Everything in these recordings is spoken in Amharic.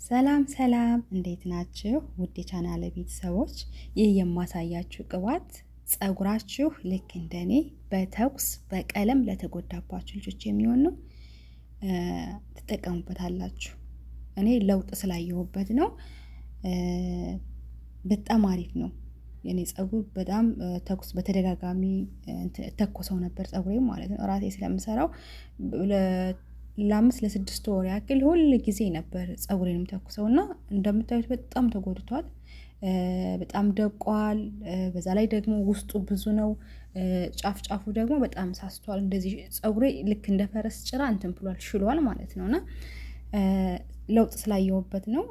ሰላም ሰላም፣ እንዴት ናችሁ? ውድ የቻናል ቤተሰቦች፣ ይህ የማሳያችሁ ቅባት ፀጉራችሁ ልክ እንደኔ በተኩስ በቀለም ለተጎዳባችሁ ልጆች የሚሆን ነው። ትጠቀሙበታላችሁ። እኔ ለውጥ ስላየሁበት ነው። በጣም አሪፍ ነው። የኔ ፀጉር በጣም ተኩስ በተደጋጋሚ ተኮሰው ነበር ፀጉሬ ማለት ነው። ራሴ ስለምሰራው ለ5 ለ6 ወር ያክል ሁል ጊዜ ነበር ፀጉሬንም ተኩሰው እና እንደምታዩት በጣም ተጎድቷል። በጣም ደቋል። በዛ ላይ ደግሞ ውስጡ ብዙ ነው። ጫፍ ጫፉ ደግሞ በጣም ሳስቷል። እንደዚህ ፀጉሬ ልክ እንደ ፈረስ ጭራ እንትን ብሏል፣ ሽሏል ማለት ነው። እና ለውጥ ስላየሁበት ነው።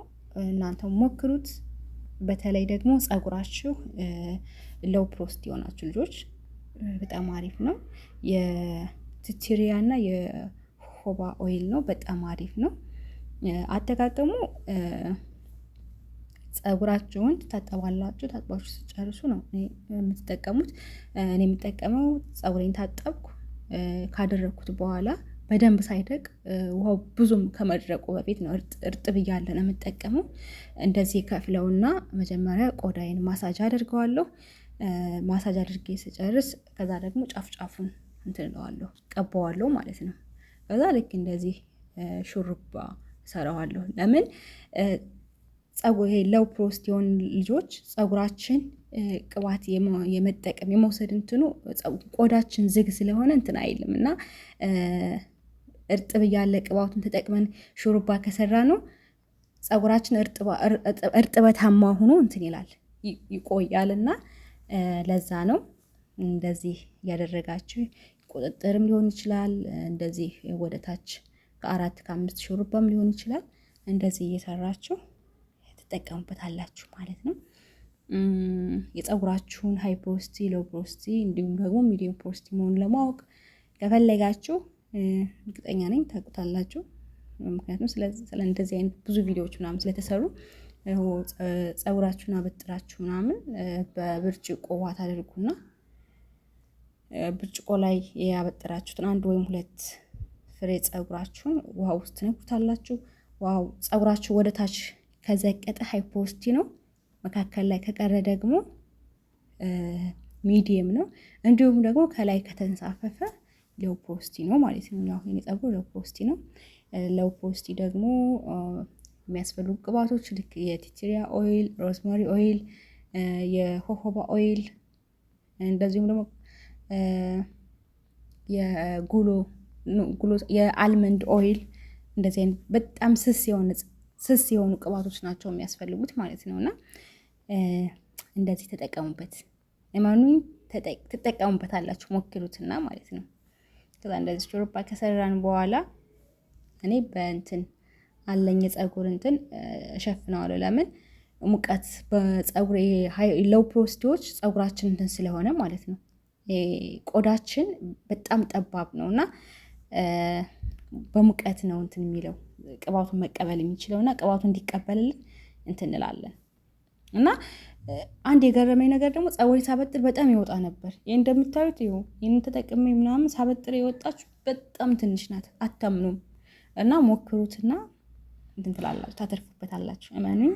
እናንተ ሞክሩት። በተለይ ደግሞ ፀጉራችሁ low porosity የሆናችሁ ልጆች በጣም አሪፍ ነው። የ tea tree እና የ jojoba oil ነው። በጣም አሪፍ ነው። አጠቃቀሙ ፀጉራችሁን ትታጠባላችሁ። ታጥባችሁ ስትጨርሱ ነው የምትጠቀሙት። እኔ የምጠቀመው ፀጉሬን ታጠብኩ ካደረግኩት በኋላ በደንብ ሳይደቅ፣ ውሃው ብዙም ከመድረቁ በፊት ነው፣ እርጥብ እያለ ነው የምጠቀመው። እንደዚህ ከፍለውና መጀመሪያ ቆዳዬን ማሳጅ አደርገዋለሁ። ማሳጅ አድርጌ ስጨርስ ከዛ ደግሞ ጫፍ ጫፉን እንትን እለዋለሁ፣ ቀባዋለሁ ማለት ነው። ከዛ ልክ እንደዚህ ሹሩባ ሰራዋለሁ። ለምን ፀጉር low porosity የሆኑ ልጆች ፀጉራችን ቅባት የመጠቀም የመውሰድ እንትኑ ቆዳችን ዝግ ስለሆነ እንትን አይልም እና እርጥብ እያለ ቅባቱን ተጠቅመን ሹሩባ ከሰራነው ፀጉራችን እርጥበታማ ሆኖ እንትን ይላል፣ ይቆያል። እና ለዛ ነው እንደዚህ እያደረጋችሁ ቁጥጥርም ሊሆን ይችላል። እንደዚህ ወደ ታች ከአራት ከአምስት ሹሩባም ሊሆን ይችላል። እንደዚህ እየሰራችሁ ትጠቀሙበታላችሁ ማለት ነው። የፀጉራችሁን high porosity፣ low porosity እንዲሁም ደግሞ medium porosity መሆኑን ለማወቅ ከፈለጋችሁ እርግጠኛ ነኝ ታውቁታላችሁ። ምክንያቱም ስለ እንደዚህ አይነት ብዙ ቪዲዮዎች ምናምን ስለተሰሩ ፀጉራችሁን አበጥራችሁ ምናምን በብርጭቆ ውሃ ታደርጉና ብርጭቆ ላይ ያበጠራችሁትን አንድ ወይም ሁለት ፍሬ ፀጉራችሁን ውሃ ውስጥ ትነክሩታላችሁ። ውሃው ፀጉራችሁ ወደ ታች ከዘቀጠ high porosity ነው። መካከል ላይ ከቀረ ደግሞ medium ነው። እንዲሁም ደግሞ ከላይ ከተንሳፈፈ low porosity ነው ማለት ነው። ያው የኔ ፀጉር low porosity ነው። Low porosity ደግሞ የሚያስፈልጉ ቅባቶች ልክ የ tea tree oil፣ rosemary oil፣ የ jojoba oil እንደዚሁም ደግሞ የጉሎ የ almond oil፣ እንደዚህ አይነት በጣም ስስ የሆኑ ቅባቶች ናቸው የሚያስፈልጉት ማለት ነው። እና እንደዚህ ተጠቀሙበት፣ እመኑኝ ትጠቀሙበታላችሁ፣ ሞክሩትና ማለት ነው። ከዛ እንደዚህ ሹሩባ ከሰራን በኋላ እኔ በእንትን አለኝ የፀጉር እንትን እሸፍነዋለሁ። ለምን ሙቀት በፀጉር low porosity ዎች ፀጉራችን እንትን ስለሆነ ማለት ነው። ቆዳችን በጣም ጠባብ ነው እና በሙቀት ነው እንትን የሚለው፣ ቅባቱን መቀበል የሚችለው እና ቅባቱ እንዲቀበልልን እንትን እንላለን። እና አንድ የገረመኝ ነገር ደግሞ ፀጉሬ ሳበጥር በጣም ይወጣ ነበር። ይህ እንደምታዩት ይኸው ይህንን ተጠቅሜ ምናምን ሳበጥር የወጣች በጣም ትንሽ ናት፣ አታምኑም። እና ሞክሩትና እንትን ትላላችሁ፣ ታተርፉበታላችሁ። እመኑኝ።